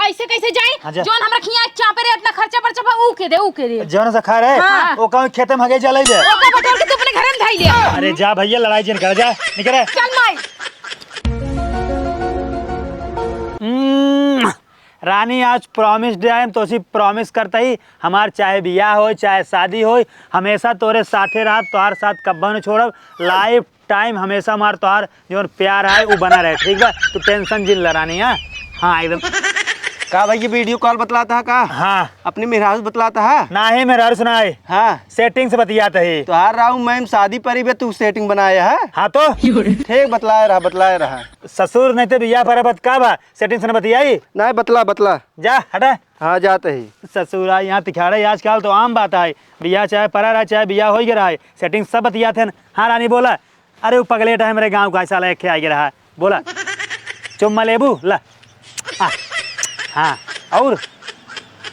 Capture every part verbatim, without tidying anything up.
कैसे, कैसे जाई? हाँ, जा। जौन हमरा खिया चापे रे, इतना खर्चा बर्चा बा, ऊ के दे, ऊ के दे। जौन से खा रहे, हाँ। वो कहूँ खेते में हगे जलाई दे। ओका बटोर के तू अपने घर में धई ले। अरे जा भैया, लड़ाई जिन कर, जा, निकल रे। चल माई। हम्म, रानी, आज promise day है, हम तोसी promise करता ही, हमार चाहे बियाह होय, चाहे शादी होय, हमेशा तोरे साथे रहब, तोहार साथ कब्बो न छोड़ब। Life time हमेशा हमार तोहार जौन प्यार है, उ बना रहे, ठीक बा? तू tension जिन ल रानी, हाँ? हाँ, एकदम। का भैया, video call बतलाता है का? हाँ। अपनी मेहरारू से बतलाता है? नाही, मेहरारू से नाही। हाँ। Setting से बतियात ही। तोहार राहु मैम शादी परी बे, तू setting बनाया है? हाँ तो? ठीक, बतलाए रहा, बतलाए रहा। ससुर, नहीं तो बियाह पर बत का बा? Setting से न बतियाई? नहीं, बतला, बतला। जा, हटा। हाँ, जात ही। ससुरा, यहाँ तिखाड़े आजकल तो आम बात है, बियाह चाहे परा रहा, चाहे बियाह होई गया रहा, setting सब बतियात हैं। हाँ रानी, बोला। अरे, वो पगलेट है हमरे गाँव का, साला एक ठे आइगे रहा। बोला, चुम्मा लेबू? ला। आ, हाँ, और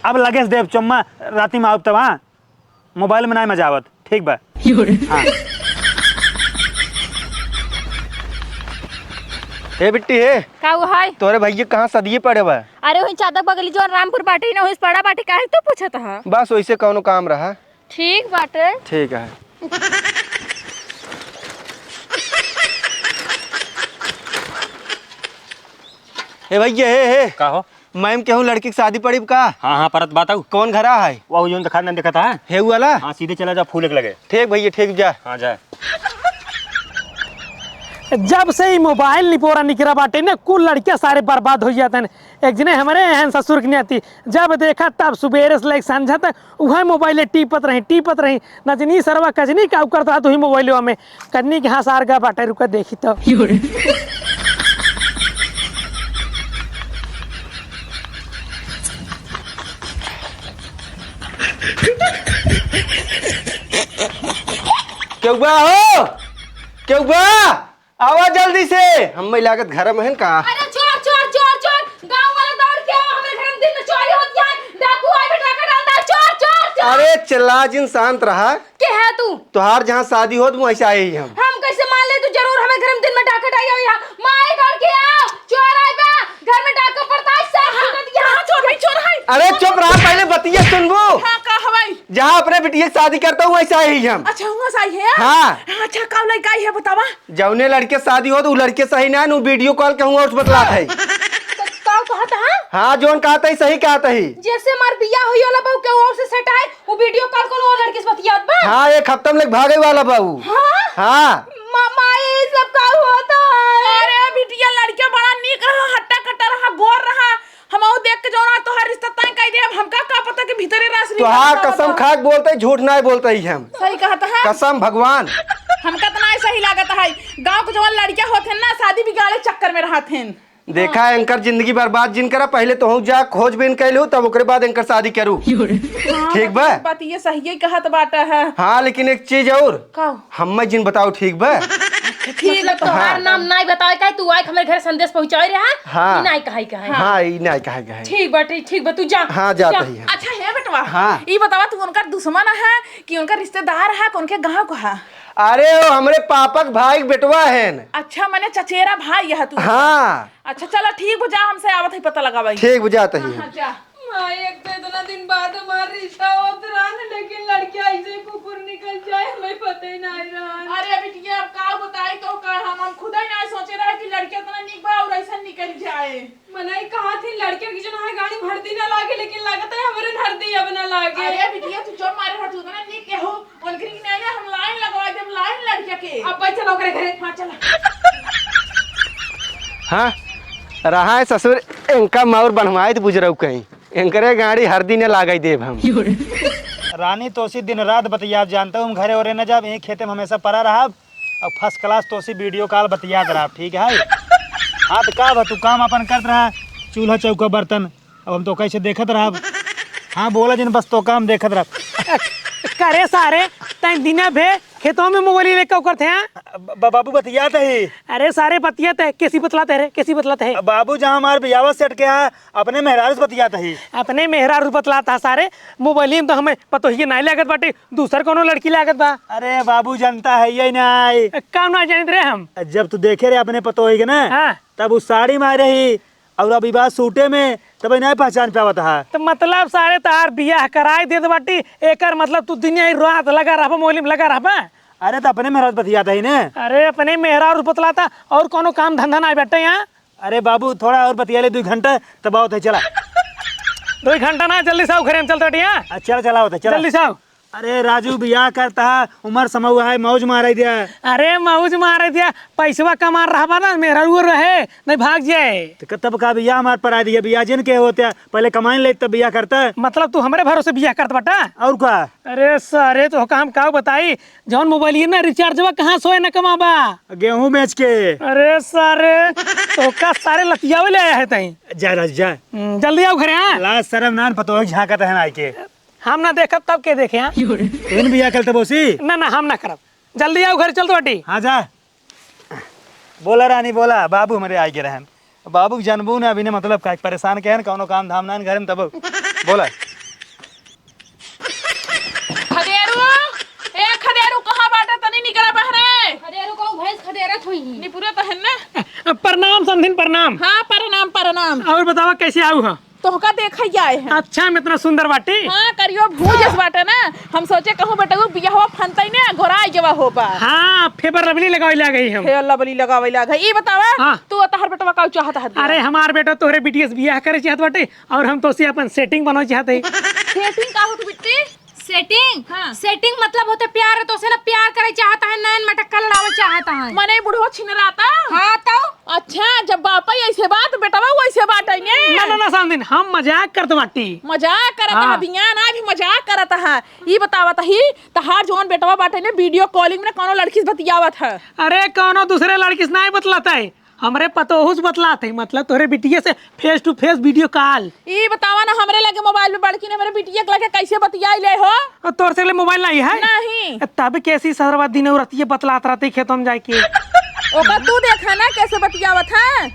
अब लगे से देब चुम्मा, राती में आउब तब, हाँ? Mobile में नाय मजा आवत, ठीक बा? हाँ। ए बिट्टी, हे। का हुआ है? तोरे भैया कहाँ सदिये पड़े बा? अरे, वही चादक बगली जो रामपुर बाटी ना, वही पड़ा बाटी, काहे तू पूछत ह? बस वैसे कौनो काम रहा। ठीक बाटे। ठीक है। हे भैया, हे, हे। का हो? मैम केहू लड़की के शादी पड़ी का? हाँ, हाँ, परत बात आऊ। कौन घरा है? वो जौन देखा ना, देखा था। हे वाला? हाँ, सीधे चला जा, फूल के लगे। ठीक भैया, ठीक, जा। हाँ, जा। जब से ई mobile निपोरा निकरा बाटे न, कुल लड़कियां सारे बर्बाद हो जाते हैं। एक जने हमरे एहन ससुर के नाती, जब देखा तब सुबेरे से लेके संझा तक उहे mobile टीपत रही, टीपत रही। नजनी सरवा कजनी का करत रहा तू ही mobile में। कजनी के हाँ सार का बाटे, रुका देखी तो। केहू बा हो? केहू बा? आवा जल्दी से, हम्मे लागत घर में हन का? अरे चोर, चोर, चोर, चोर, गाँव वाला दौड़ के आओ, हमरे घर में दिन में चोरी होती है, डाकू आए, डाका डालता है, चोर, चोर, चोर। अरे चिल्ला जिन, शांत रहा। के है तू? तोहार जहाँ शादी होत, वहीं से आए ही हम। हम कैसे मान ले तू जरूर हमरे घर में दिन में डाका डाई आवे यहाँ? माए दौड़ के आओ, चोर आए बा, घर में डाका पड़ता है, सब हाँ, छूटत यहाँ। हाँ, चोर भाई, चोर है। अरे चुप रहा, पहले बतिया सुनबू। हाँ, का हवाई? जहाँ अपने बिटिया के शादी करता हूँ, वहीं से आए ही हम। अच्छा, वहाँ से आई है? हाँ। अच्छा, का लड़का आई है, बतावा? जौने लड़के से शादी होत, उ लड़के सही ना, उ video call कहूँ और से बतलात है। तो का कहत है? हाँ, जौन कहत है, सही कहत है। जैसे हमार बियाह होई वाला बा, केहू और से set आए, वो video call कोनो और लड़के से बतियात बा। हाँ, एक हफ्ता में लेके भागे वाला बा उ। हाँ? हाँ। मा-, माई, ई सब का होत है? अरे बिटिया, लड़का बड़ा नीक रहा, हट्टा कट्टा रहा, गोर रहा, हमहू देख के जौन आज तोहार रिश्ता तय कइ देब, अब हमका का पता कि भीतरे रास तोहार निकलत बा। कसम खा के बोलते, झूठ नाय बोलते ही हम। सही कहत है। कसम भगवान। हमका त नाय सही लागत है। गाँव के जवन लड़कियाँ होत हैं ना, शादी बिगाड़े चक्कर में रहत हैं। देखा, हाँ। एनकर जिंदगी बर्बाद जिन करा, पहले तोहू जा खोजबीन कइ लू, तब ओकरे बाद एनकर शादी करू। हाँ, ठीक बा? बात ये सही कहत बाटा है। हाँ, लेकिन एक चीज और। का? हम्मे जिन बताओ, ठीक बा? ठीक बा, मतलब तोहार हाँ। नाम नाई बतावे का है, तू आए के हमरे घर संदेश पहुँचावे रहा, हाँ। ई नाई कहाई का है। हाँ, ई नाई कहाई का है। ठीक बा, ठीक, ठीक बा, तू जा, हाँ, तू जात जा। ही है। अच्छा, हे बेटवा, हाँ। ई बतावा, तू उनका दुश्मन है कि उनका रिश्तेदार है, कि उनके गाँव का है? अरे, वो हमरे पापा के भाई के बेटवा है। अच्छा, मने चचेरा भाई है तू? हाँ। अच्छा, चला, ठीक बा, जा, हमसे आवत है, पता लगावा। ठीक बा, जात ही हाँ, है। हाँ, जा। माई, एक तो इतना दिन बाद हमार रिश्ता होत रहन, लेकिन लड़किया ऐसे कुकुर निकल जाए, हमें पता ही नहीं रहन। अरे बिटिया, अब का बताई तो का हम, हम खुद ही ना सोचे रहे कि लड़किया इतना निक बा और ऐसा निकल जाए। मनई कहा थी लड़किया की जो ना गाड़ी में हरदी ना लागे, लेकिन लागत है हमरे हरदी अब ना लागे। अरे बिटिया, तू चुप मारे रह, तू इतना निक के हो, उनके लिए नहीं ना हम line लगवा देब, line लड़किया के। अब भाई चलो ओकरे घरे। हाँ, चला। हाँ, रहा है ससुर, इनका मौर बनवाए तो बुजरऊ कहीं। एनकरे गाड़ी हरदी न लागई देब हम। रानी तोसी दिन रात बतियात जानत हूँ, हम घरे ओरे न जाब, यहीं खेते में हमेशा परा रहब और first class तोसी video call बतियात रहब, ठीक है? हाँ तो का बा, तू काम अपन करत रहा, चूल्हा चौका बर्तन, अब हम तो कैसे देखत रहब। हाँ बोला जिन, बस तो काम देखत रहब। करे सारे, तैं दिने भे खेतों में मोबाइल लेके का करत है, हाँ? ब-, ब-, बाबू बतियात ही। अरे सारे बतियात है, कैसी बतलात है रे, कैसी बतलात है? बाबू जहाँ हमार बियाह set के है, अपने मेहरारू से बतियात ही। अपने मेहरारू से बतलात है सारे, मोबाइल में तो हमें पतोहिए नाई लागत बाटे, दूसर कोनो लड़की लागत बा। अरे बाबू जानता है ये नाई। का ना जानत रे हम? जब तू देखे रे अपने पतोही के ना, हाँ। तब उ साड़ी में रही, और अभी बात सूटे में, तब नहीं पहचान पावत है। तो मतलब सारे तहार बियाह कराई देत बाटी, एकर मतलब तू दिन ही रात लगा रहबा, मोबाइल में लगा रहबा? अरे तो अपने मेहरारू बतियात है ने। अरे अपने मेहरारू बतलाता, और कोनो काम धंधा नहीं बाटे यहाँ? अरे बाबू, थोड़ा और बतिया ले, दुई घंटा, तब आवत है, चला। दुई घंटा ना, जल्दी से आओ घरे, हम चलत बाटी यहाँ। अच्छा, चला, चला, आवत है, चला। जल्दी से आओ। अरे राजू, बियाह करता है, उमर समउवा है, मौज मारे दिया। अरे मौज मारे दिया, पैसवा कमा रहबा ना, मेहरारू रहे, नहीं भाग जाए। तो क-, तब का बियाह हमार परा दिया, बियाह जिन के होते, पहले कमाई ले तब बियाह करता। मतलब तू हमरे भरोसे बियाह करत बाटा? और का? अरे सारे, तोहका हम का बताई, जौन मोबाइल ना रिचार्जवा कहाँ सोए न कमाबा? गेहूं बेच के। अरे सारे, तोहका सारे लतियावे ले आया है तई। जा राजू जा। हम्म, जल्दी आओ घरे, हाँ? लाज शरम नान पतोह झांकत है ना आइके। हम ना देखब तब के देखे, हाँ? इन बियाह कल तब होसी? ना, ना, हम ना करब। जल्दी आओ घर, चलत बाटी। हाँ, जा। बोला रानी, बोला, बाबू हमरे आइके रहन। बाबू के जानबू ना, अभी ने मतलब का परेशान के हन, कौनो काम धाम ना घर में तब। बोला। खदेरू, ए खदेरू, कहाँ बाटे? तनी निकला बहरे। खदेरू कहूँ भैंस खदेरत हुई ही। निपुरे तो है ना। प्रणाम समधिन, प्रणाम। हाँ, प्रणाम, प्रणाम। और बतावा, कैसे आऊ हा? तोहका देखै आए हैं। अच्छा, हम इतना सुंदर बाटी? हाँ, करियो भूजस बाटे ना। हम सोचे कहूँ बेटऊ बियाहवा फनतै ने, गोराई जवा होबा। हाँ, फेबर लवली लगावे लाग ही हम। फेबर लवली लगावे लाग है। ई बतावा, हाँ। तू तहार बेटवा का चाहत है? अरे, हमार बेटा तोहरे बिटिया से बियाह करे चाहत बाटे और हम तोसे अपन setting बनावे चाहत है। Setting का होत बिट्टी? Setting? हाँ। Setting मतलब होते प्यार, तोसे ना प्यार करे चाहत है, नैन मटक्का लड़ावे चाहत है। मने बुढ़वा छिनराता? हाँ, तो? अच्छा, जब बापा ऐसे बात, बेटवा वैसे बाटे ने। ना, ना, ना, समधिन, हम मजाक करत बाटी। मजाक करत हाँ। है, बियान आज भी मजाक करत है। ई बतावत ही, तहार जौन बेटवा बाटे ने, video calling में कौनो लड़की से बतियावत है। अरे, कौनो दूसरे लड़की से नहीं बतलात है, हमरे पतोहू से बतलात है, मतलब तोहरे बिटिया से face to face video call। ई बतावा ना, हमरे लगे मोबाइल में बड़की ने हमरे बिटिया के लगे कैसे बतियाई ले हो? और तोर से ले मोबाइल नहीं है? नहीं। तब कैसी सरवा दिन और रतिये बतलात रहते खेतों में जाके। ओका तू देखा ना कैसे बतियावत है।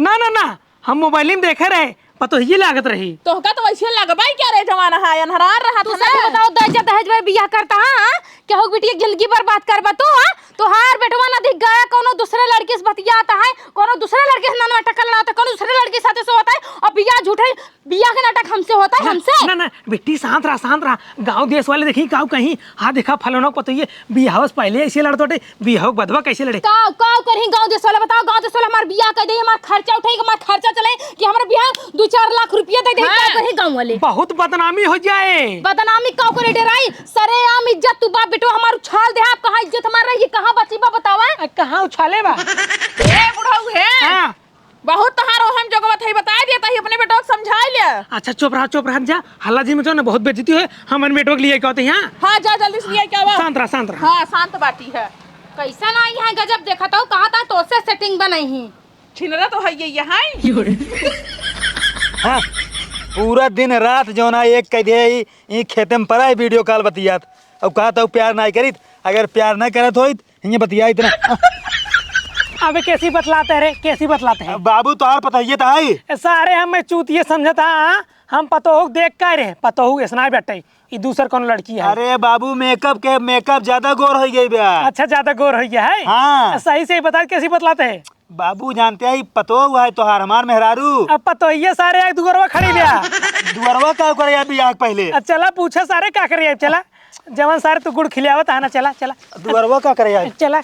ना, ना, ना, हम मोबाइल में देखे रहे, पतोहिए लागत रही। तोहका तो वैसे लगबाई क्या रे, जमाना है, अनहरार रहा तू था सच ना। बताओ, दहेज, दहेज में बियाह करता, हाँ? केहू के बिटिया के जिंदगी बर्बाद करबा तू, हाँ? तोहार बेटवा ना दिख गया, कौनो दूसरे लड़की से बतियाता है, कौनो दूसरे लड़की से ननवा टकल लड़ाता, कौनो दूसरे लड़की के साथे सोवत है, और बियाह झूठे, बियाह के नाटक हमसे होता है, ना, हमसे? ना, ना, बिट्टी शांत रहा, शांत रहा। गाँव देश वाले देखी काऊ कहीं, हाँ देखा फलाना को तो ये बियाह से पहले ऐसे लड़त बाटे, बियाह के बदवा कैसे लड़े? काऊ, काऊ करही गाँव देश वाला, बताओ गाँव देश वाला हमार बियाह कर दे, हमार खर्चा उठाई, हमार खर्चा चले कि हमारे बियाह दो चार लाख रुपया दे दे, हाँ। काऊ करही गाँव वाले? बहुत बदनामी हो जाए। बदनामी काऊ करे डेराई? सरेआम इज्जत तू बाप बेटो हमार उछाल दे, आप कहाँ इज्जत हमार रही, कहाँ बची बा बतावा? आ, कहाँ उछाले बा? ए बुढ़ऊ है। हाँ। बहुत तहार ओहम जोगवत है, बताए दिया ताही अपने बेटवा के समझाई ले। अच्छा चुप रहा, चुप रहा, जा हल्ला जी में जो ना बहुत बेइज्जती होए, हम अपने बेटवा के लिए कहते हैं। हाँ जा जल्दी से लिए क्या बा? शांत रहा, शांत रहा। हाँ शांत बाटी है। कैसा ना यहाँ गजब देखा तो कहा था तो से setting बनाई ही। छिनरा तो है ये यहाँ। हाँ, पूरा दिन रात जौन है एक कह दिया ई, ई खेते में परा है video call बतियात। अब कहा तो प्यार नहीं करीत, अगर प्यार नहीं करत होइत, हिंगे बतिया इतना। अबे कैसी बतलाते हैं रे, कैसी बतलाते हैं? अब बाबू तोहार पतोहिए तो है। ए, सारे हमें चूतिए समझता, हाँ? हम पतोहू देख का रहे, पतोहू ऐसना ही बैठे, ई दूसर कौन लड़की है? अरे बाबू makeup के, makeup ज्यादा गोर हो गई बा। अच्छा ज्यादा गोर हो गया है? हाँ। सही से ही बता कैसी बतलाते हैं? बाबू जानते हैं पतोहू है तोहार हमार मेहरारू। अब पतोहिए सारे एक दुगरवा खड़ी बा। दुगरवा का करे यार बियाह के पहले? अब चला पूछा सारे का करे, अब चला। जवन सारे तू गुड़ खिलावत है ना, चला, चला। दुअरवा का करे आई? चला।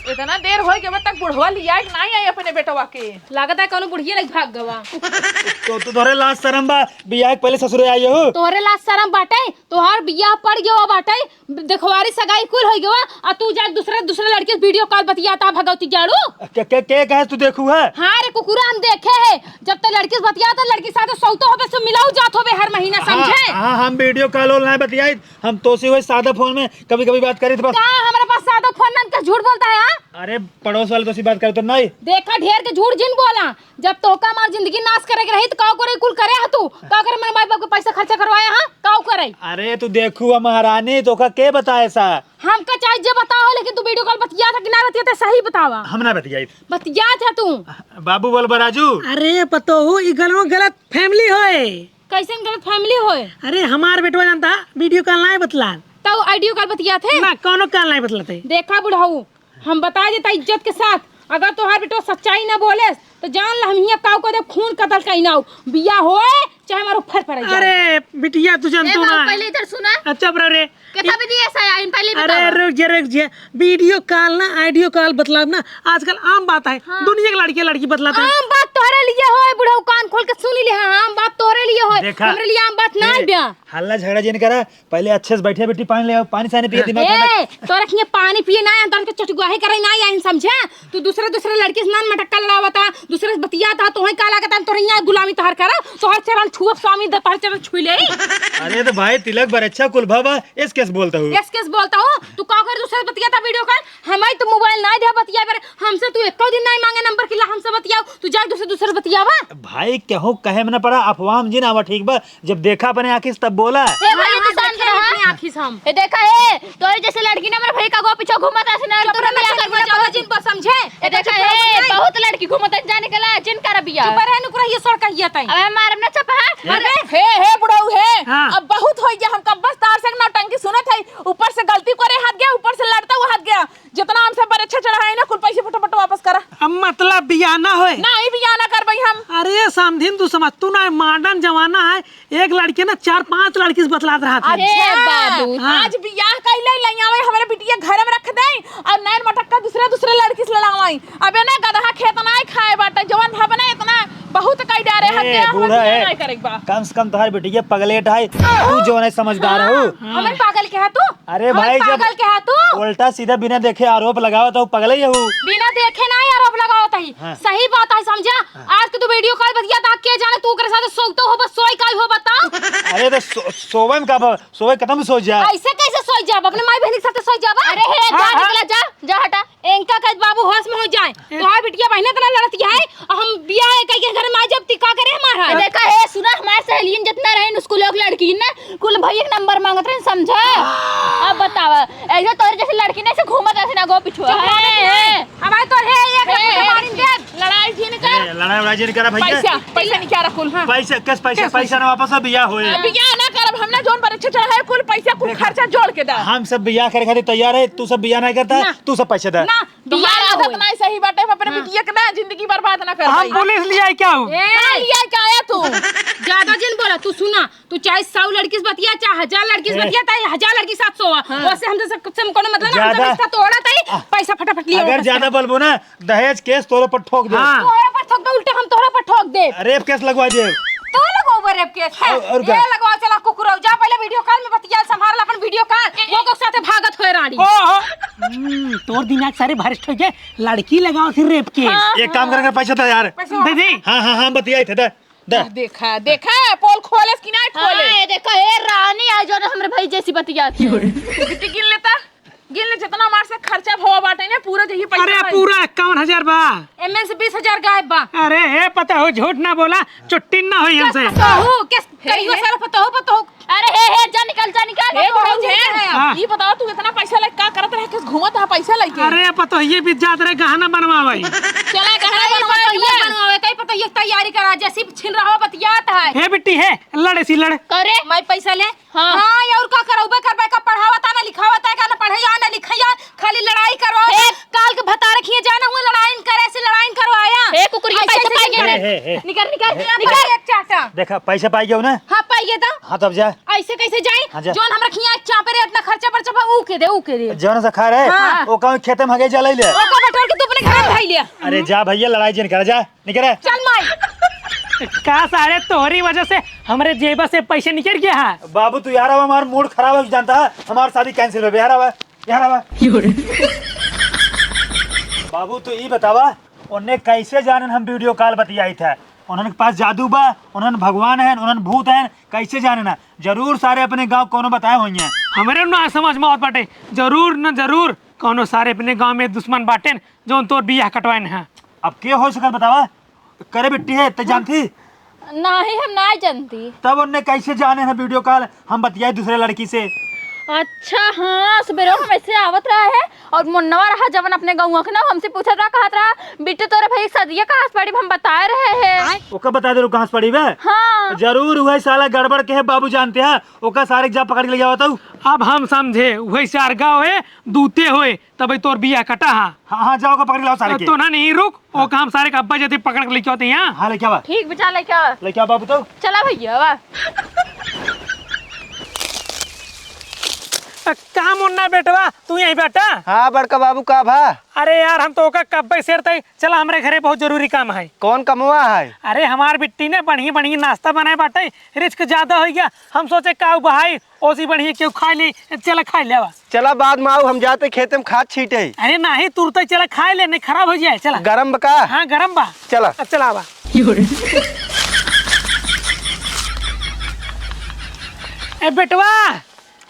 इतना देर हो गया तक बुढ़वा लिया कि नहीं आई अपने बेटवा के? लागत है कौनो बुढ़िया लग भाग गवा। तो, तो तोहरे लाज शरम बा, बियाह के पहले ससुरे आई हो? तोहरे लाज शरम बाटे, तोहार बियाह पड़ गवा बाटे, देखवारी सगाई कुल हो गवा, आ तू जा दूसरे, दूसरे लड़के से video call बतियाता है भगवती जाड़ू। के, के, के कहे तू देखू है? हाँ रे कुकुरा, हम देखे है, जब तक लड़की से बतियात है, लड़की साथे सौतो होबे से मिलाऊ जात होबे हर महीना, हाँ, समझे? हाँ, हम video call online बतियाई, हम तोसे वही सादा phone में कभी-कभी बात करी तो बस। का हमारे पास सादा phone ना, का झूठ बोलता है, हाँ? अरे, पड़ोस वाले तोसे बात करे तो नहीं। देखा, ढेर के झूठ जिन बोला, जब तोका हमार जिंदगी नाश करे के रही तो काऊ करे कुल करे हा तू? काऊ करे मेरे माई बाप के पैसा खर्चा करवाया, हाँ? काऊ करे? अरे, तू देखू, हम महारानी, तोका के बताए सा? हमका चाहे जे बताओ, लेकिन तू video call बतिया था कि ना बतिया था, सही बतावा। हम ना बतियाई। बतिया था तू। बाबू बोल बा राजू। अरे पतोहू, ई गलवा गलत family होए। कैसन गलत family होए? अरे हमार बेटवा जानता, video call ना बतला। तो audio call बतिया थे? ना, कौनो call ना बतला थे। देखा बुढ़ऊ, हम बता देता इज्जत के साथ, अगर तोहार बेटवा सच्चाई ना बोले तो जान ला, हम हियाँ काऊ को देब, खून कतल कहीं ना हो। बियाह होए, चाहे हमार ऊपर पड़े जाए। अरे बिटिया, तू ए जानतू बाबू, ना। पहले इधर सुना। अच्छा, बरा रे। कितना भी दिए सा, इन पहले अरे बताओ। रुक जे, रुक जे। वीडियो कॉल ना, ऑडियो कॉल बतलाब ना, आजकल आम बात है। हाँ। दुनिया के लड़के लड़की बतलाते हैं। आम बात तोहरे लिए होए, बुढ़ऊ, कान खोल के सुन ले। हाँ, आम बात तोहरे लिए होए, देखा, हमरे लिए आम बात ना ये है ब्या। हल्ला झगड़ा जिन करा, पहले अच्छे से बैठे, बेटी, पानी ले आओ, पानी सानी पिए, दिमाग ठंडा। ए, तोरा खिए पानी पिए ना आए, तोरा के चटुआही करे ना आए, समझे? तू दूसरे, दूसरे लड़की से नान मटक्का लड़ावता, दूसरे से बतियाता, तोहे का लागता, तोरे यहाँ गुलामी तोहर करा, तोहर चरण छुअब स्वामी, द-, तोहर चरण छुई ले। अरे तो भाई, तिलक बर अच्छा कुल भवा, एस केस बोलता हूँ। एस केस बोलता हूँ, तू का कर दूसरे से बतियाता वीडियो कॉल, हमारी तो मोबाइल ना दे बतिया बर, हमसे तू एको दिन नहीं मांगे नंबर कि ला हमसे बतियाओ, तू जाए दूसरे, दूसरे बतियावा। भाई, केहू कहे में ना पड़ा, अफवाह में जिन आवा, ठीक बा? जब देखा अपने आँखी से तब बोला। ए भाई, हाँ, तू हाँ, शांत देखे रहा। अपने आँखी से हम। ए देखा, ए, तोरे जैसे लड़की ना मेरे भाई का गो पीछे घूमत ऐसे ना, चुप तू रह, ना ना, बियाह कर ज्यादा बजा। जिन पर समझे। ए देखा, देखा, ए, चुप रह। बहुत लड़की घूमत है, जाने के ला, जिन कर बियाह। चुप रह, नुकरा, ये सड़ कहिया तई। अबे मारब ना चपहा। अरे, हे, हे बुढ़ऊ हे। हाँ। अब बहुत होई गया, हम कब्बस तार से नौटंकी सुनत है, ऊपर से गलती करे हाथ गया, ऊपर से लड़ता हुआ हाथ गया। जितना हमसे बरेच्छा चढ़ा है ना, कुल पैसे फटाफट वापस करा। अब मतलब बियाह ना होए? ना, ई बियाह ना करबई हम। अरे समधिन, तू समझ, तू ना, मॉडर्न जमाना है, एक लड़के ना चार पांच लड़की से बतलात रहत है। अरे अच्छा, बाबू। हाँ। आज बियाह कइले लइयावे, हमरे बिटिया घर में रख दे और नैन मटक्का दूसरे दूसरे लड़की से लड़ावई। अबे ना गदहा खेत ना खाए बाटे, जवन भवना इतना बहुत कई डारे हद ए, गया, बूढ़ा हमर बियाह है। नहीं करेक बा। कम से कम तोहार बिटिया पगलेट है, तू जवन है समझदार हो। हाँ। हमन पागल के हा तू? अरे हमन भाई, जब पागल के हा तू? उल्टा सीधा बिना देखे आरोप लगावत हो, पगले ही हो। बिना देखे ना ही आरोप लगावत ही। हाँ। सही बात है, समझा? हाँ। आज के तू वीडियो कॉल बतिया ता, के जाने तू ओकरे साथ सोवतो हो, बस सोई काई हो, बताओ। अरे तो सो-, सोवे में का बा? सोवे कतम सोच जा। ऐसे कैसे सोई जाब? अपने माई बहन के साथ सोई जाबा? अरे हे, हाँ, जा हाँ। निकला, जा, जा हटा। इनका कह बाबू होश में हो जाए। ए- तोहार बिटिया बहने इतना लड़ती है, और हम बियाह कह के घर में आ जब ती का करे हमारा? ए, देखा, हे, सुना, हमार सहेलियन जितना रहे न, उसको लोग लड़की न, कुल भैया के नंबर मांगत रहे, समझा? अब बतावा, ऐसे तोरे जैसे लड़की न, ऐसे घूमत ऐसे ना गो पिछुआ। चुप रहो, है, नहीं। है। हमारे तो है, एक ए, लड़की ए, मारिन दे। लड़ाई जिन कर। ए, लड़ाई, लड़ाई जिन करा भैया। पैसा, पैसा निकाल रखुल, हाँ। पैसा, कस पैसा, पैसा। पैसा ना वापस हो, बियाह होए। अब बियाह ना करब, हम ना जौन बरेच्छा चढ़ा है, कुल पैसा, कुल देखा, खर्चा जोड़ के दा। हम सब बियाह करे खातिर तैयार है, तू सब बियाह नहीं करता, ना। तू सब पैसा दे। ना। बियाह ना आदत होई। नहीं सही बाटे, अपने हाँ। बिटिया के ना जिंदगी बर्बाद ना कर हम भाई। पुलिस ले आई क्या हूँ? ए, कहाँ ले आई क्या आया तू? ज्यादा जिन बोला, तू सुना, तू चाहे सौ लड़की से बतिया, चाहे हजार लड़की से ए। बतिया, चाहे हजार लड़की के साथ सोवा, हाँ। वैसे हमसे सब, सब कोनो मतलब ना, हमसे ज्यादा रिश्ता तोड़ा ताई, आ, पैसा फटाफट लिया अगर वापस ज्यादा कर। बोलबो ना, दहेज केस तोरे पर ठोक दे। हाँ। तोहरा पर ठोक दे, उल्टा हम तोहरा पर ठोक दे। रेप केस लगवा दे। तो लगवा रेप केस, और, और ये क्या? लगवा, चला कुकुरौ, जा पहले वीडियो कॉल में बतिया, संभाल अपन वीडियो कॉल, वो को साथे भागत होए रानी। ओहो। हम्म, तोर दिमाग सारे भ्रष्ट हो गए, लड़की लगाओ फिर रेप केस। हाँ, एक काम हाँ। कर, कर पैसा दे यार। पैसा दे दी। हाँ, हाँ, हाँ, बतियाई थे, दे, दे। देखा, देखा, पोल खोले कि ना खोले? हाँ, ये देखो, ए रानी, आज जो हमरे भाई जैसी बतियाती है। बिट्टी गिन लेता, गिन ले, जितना हमार से खर्चा भवा बाटे ना, पूरा जही पैसा अरे, पाई। पूरा इक्यावन हजार बा। एमे से बीस हजार गायब बा। अरे, हे पता हो, झूठ ना बोला, चुट्टी ना होई हमसे। पतोहू, किस हे, करियो हे। सारा पतोहू, पतोहू। अरे, हे, हे, जा निकल, जा निकल। हे, बुढ़ऊ, हे। हाँ। ई बताओ, तू इतना पैसा लेके का करत रहे, किस घूमत है पैसा लेके? अरे, पतोहिए बीत जात रहे, गहना बनवावे। चला, गहना अरे, बनवा पतोहिए लिया। बनवावे, कई पतोहिए तैयारी करा, जैसी छिन रहा बतियात है। हे बिट्टी, हे, लड़े सी लड़। करे? मैं पैसा ले? हाँ। हाँ, ये और का करौबे करबे, का पढ़ावत है, ना लिखावत है, का ना पढ़े या, ना लिखे या, खाली लड़ाई करवाओ। हे। काल के भतारे खिए जाना हुआ, लड़ाई न करे, से लड़ाई न करवाया। हे, कुकुर, ये ऐसे पैसा ऐसे पाई निकल। गए। हे, हे, हे। निकर, निकर, हे। निकर। एक चाटा। देखा, पैसा पाई गयो ना? हाँ, पाई गए तो। हाँ, तब जा। ऐसे कैसे जाए? हाँ, जा। जौन हमरा खिया चापे रे, इतना खर्चा बर्चा बा, ऊ के दे, ऊ के दे। जौन से खा रहे, हाँ। वो कहूँ खेते में हगे जलाई ले। ओका बटोर के तू अपने घर में खाई ले। अरे जा भैया, लड़ाई जिन कर, जा। निकरे। चल माई। का सारे तोहरी वजह से हमरे जेबा से पैसे निकल गया है। बाबू तू यार, अब हमार मूड खराब हो जानता है, हमार शादी कैंसिल हो गया यार। अब यार, अब बाबू तू ई बतावा, उन्हें कैसे जाने हम वीडियो कॉल बतियाई था? उन्हन के पास जादू बा, उन्हन भगवान है, उन्हन भूत है, कैसे जाने ना? जरूर सारे अपने गाँव कोनो बताए होइए। हमरे ना समझ में आवत बाटे, जरूर न जरूर कोनो सारे अपने गाँव में दुश्मन बाटेन, जौन तोर बियाह कटवाइन है। अब के हो सकत बतावा? करे बिट्टी है, ते जानती? नाही, हम नाही जानती। तब उनने कैसे जाने है वीडियो कॉल हम बतियाए दूसरे लड़की से? अच्छा, हाँ, सुबेरे हम ऐसे आवत रहे हैं और मुन्नवा रहा जवन अपने गौवा के ना, हमसे पूछत रहा, कहत रहा, "बिट्टू, तोरे भाई सदिया कहाँ से पड़ी?" हम बताए रहे हैं। ओका बता दे, कहाँ से पड़ी बे? हाँ। जरूर वही साला गड़बड़ के है, बाबू जानते हैं, ओका सारे के जा पकड़ के ले जावा तू। अब हम समझे, वही सार गाँव है, दूते होए, तबे तोर बिया कटा हा। हाँ, हाँ, जाओ, ओका पकड़ के लाओ सारे के। तो ना, नहीं, रुक, ओका हम सारे का अब्बा जैसे पकड़ के लेके आते हैं, हाँ? हाँ, लेके आवा। ठीक, बिचा लेके आवा। लेके आवा बाबू तो। चला भैया, आवा। अ, का मुन्ना बेटवा, तू यहीं बैठा? हाँ बड़का बाबू, का भा? अरे यार, हम तो ओका कब्बे से रहे, चला हमरे घरे, बहुत जरूरी काम है। कौन कमवा है? अरे हमार बिट्टी ने बढ़िया बढ़िया नाश्ता बनाए बाटे, रिस्क ज्यादा हो गया, हम सोचे का भाई ओसी बढ़िया केहू खाए ली, चला खाए लेवा। चला बाद में आऊ, हम जाते खेते में खाद छीटे। अरे नाही, तुरते चला खाए ले, नहीं खराब हो जाए, चला। गरम बा का? हाँ, गरम बा। चला। अब चला आवा। ए बेटवा,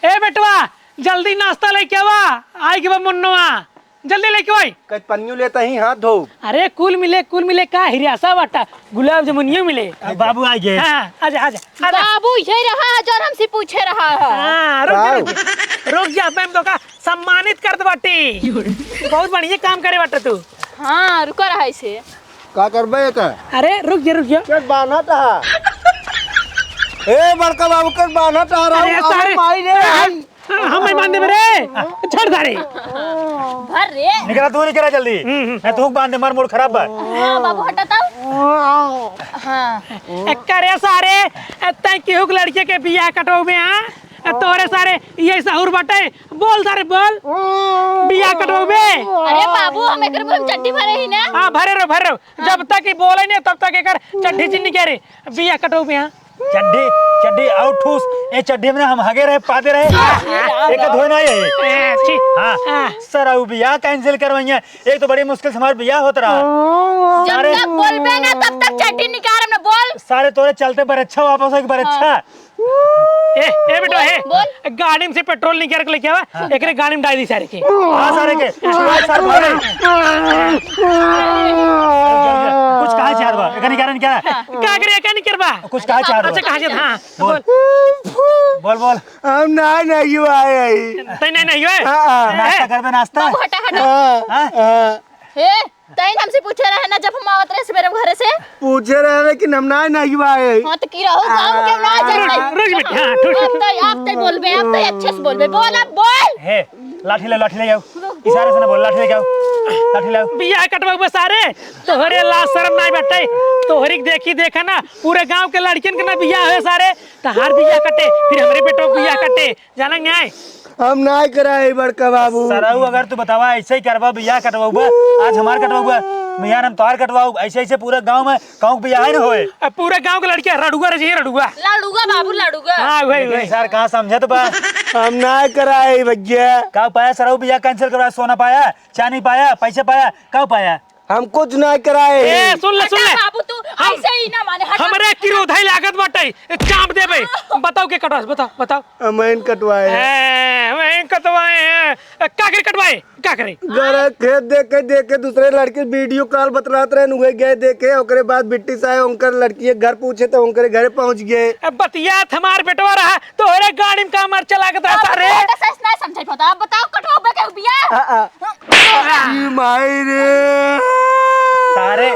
ए बेटवा, जल्दी नाश्ता लेके आवा, आई के बा मुन्नवा, जल्दी लेके आई। कच पन्नियों लेता ही हाथ धो। अरे कुल मिले, कुल मिले का हिरियासा बाटा, गुलाब जामुनियो मिले। अब बाबू आ गए। हाँ, आजा, आजा, आजा। बाबू यही रहा है जौन हमसे पूछे रहा है। हाँ, रुक जा, रुक जा, रुक जा, मैं तो का सम्मानित कर दे बाटी। बहुत बढ़िया काम करे बाटा तू। हाँ, रुको रहा इसे। का करबे एका? अरे रुक जा, रुक जा। के बान्हत हा? ए बड़का बाबू, के बान्हत हा? अरे राम, सारे, माई रे, अरे, आई। हम, हम नहीं बांध देबे रे। छोड़ सारे। भर रे। निकला तू, निकला जल्दी। हम्म, हम्म। नहीं तो हुक बांध दे, मार मूड खराब बा। हाँ, बाबू हटा तो। हाँ। ए, करे सारे, ए, तै केहू के लड़के के बियाह कटवाबे, हाँ? ए, तोरे सारे, ये सहूर बाटे। बोल सारे, बोल। बियाह कटवाबे। अरे बाबू, हम एकर मुंह में चड्डी भरे ही ना। हाँ, भरे रहो, भरे रहो। जब तक ई बोले नहीं, तब तक एकर चड्डी चिन्ह के रे। बियाह कटवाबे, हाँ। चड्डी, चड्डी आउट ठूस। ए चड्डी में ना हम हगे रहे, पादे रहे। हाँ, हाँ, एक हाँ। धोए ना ये। ए, छी। हाँ। हाँ। सर, अब बियाह cancel करवाइए। एक तो बड़ी मुश्किल से हमार बियाह होत रहा। जब सारे तक बोलबे ना, तब तक चड्डी निकाल, हमने बोल। सारे तोरे चलते बरच्छा वापस हो, एक बरच्छा। हाँ। ए, ए बेटा, बोल, ए, बोल। गाड़ी में से पेट्रोल निकाल के लेके आवा, हाँ। एकरे गाड़ी में डाल दी सारे के। हाँ, सारे के। सारे भागे। कुछ कहा चार बार, एका निकाल क्या? हाँ। का करे, एका निकाल बा? कुछ कहा चार बार। अच्छा, कहा चार, हाँ। बोल। बोल, बोल। हम ना, नहीं आए। तै नहीं, नहीं आए? हाँ, हाँ। नाश्ता ए। करबे, नाश्ता? बाबू, हटा, हटा। हाँ, हाँ। हाँ। हे, तैन हमसे पूछे रहे ना, जब हम आवत रहे सवेरे घरे से। पूछे रहे, लेकिन हम ना, नहीं आए। हाँ, तो की रहो, गाँव के ना आ, जाए। रुक, रुक बेटी, हाँ, ठीक, अब ठीक। तो, अब तो बोलबे, अब तो अच्छे से बोलबे, बोल, अब बोल। हे, लाठी ले, लाठी ले आओ। इशारे से ना बोल, लाठी लेके आओ। लाठी लाओ। बियाह कटवाबे सारे, तोहरे लाज शरम नाई बाटे। तोहरी के देखी देखा ना, पूरे गाँव के लड़कियन के ना बियाह होए सारे, तहार बियाह कटे, फिर हमरे बेटो के बियाह कटे। जाना न्याय? हम नाय कराई बड़का बाबू। सरऊ, अगर तू बतावा ऐसे ही करबा, बियाह कटवाउबा, आज हमार कटवाउबा, मियाँ हम तोहार कटवाउब, ऐसे ऐसे पूरा गाँव में कहूँ बियाह ही न होए। अब पूरा गाँव के लड़कियाँ रड़ुआ रह जाइए, रड़ुआ। लड़ुआ बाबू, लड़ुआ। हाँ, वही, लेकिन वही। सर कहाँ समझत बा? हम नाय कराई भैया। का पाया सरऊ, बियाह cancel करवा, सोना पाया, चांदी पाया, पैसा पाया, का पाया? हम कुछ ना कराए ए, हैं। सुन ले, सुन हटा ले। बाबू, तू हम, ऐसे ही ना माने, हटा। हमरे क्रोध है लागत बाटे, ए, चाप देबे। बताओ के कटवास, बताओ, बताओ। अमैन कटवाए। ए, अमैन कटवाए हैं। ए, का करे कटवाए? का करे? घर खेत देखे, देखे दूसरे लड़के video call बतलात रहे, उहे गए देखे, ओकरे बाद बिट्टी साहब उनकर लड़की के घर पूछे तो उनकरे घरे पहुँच गए। ए, बतियात हमार बेटवा रहा, तोहरे गाड़ी में का मरचा लागत रहता रे? बेटा सच ना समझे पता। अब बताओ, कटवाबे के बिया? आ, आ। ई माई रे। सारे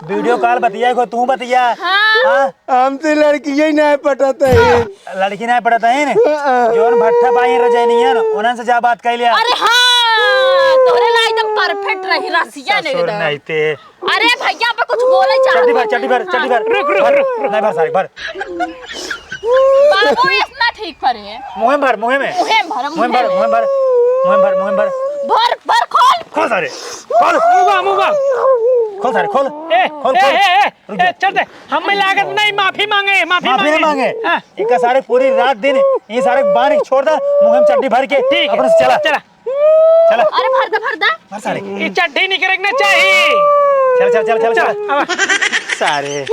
video call बतिया को तू बतिया। हाँ। हाँ? हमसे लड़की ही ना पटत है। लड़की ना पटत है ने? हाँ। जोन भट्ठा पाई रजैनिया ना, उन्हन से जा बात कर लिया। अरे हाँ, तोहरे ला एकदम perfect रही, रसिया ने ससुर एकदम। नहीं ते। अरे भैया, पे कुछ बोले चाहत चड्डी भर, हूँ। चड्डी भर, चड्डी भर। रुक, रुक, भर, रुक, रुक। नहीं भर सारे, भर। बाबू, इतना ठीक करे। मुँहे में भर, मुँहे में। मुँहे में भर, मुँहे में भर, मुँहे में भर। मुँहे में भर, मुँहे में भर। भर, भर, खोल। खोल सारे, खोल। मुँह बा, मुँह बा। खोल सारे, खोल। ए, खोल, ए, खोल। ए, ए, रुक जा। ए, चल दे। हमें लागत नहीं, माफी मांगे, माफी माफी नहीं मांगे। मांगे। हाँ। इनका सारे पूरी रात दिन ये सारे बांध के छोड़ दे, मुँहे में चड्डी भर के। ठीक है। अपने से चला। चला। चला। अरे भर दे, भर दे। भर सारे। ये चड्डी निकलना चाहिए। चल, चल, चल, चल, चल, चल। अब। सारे।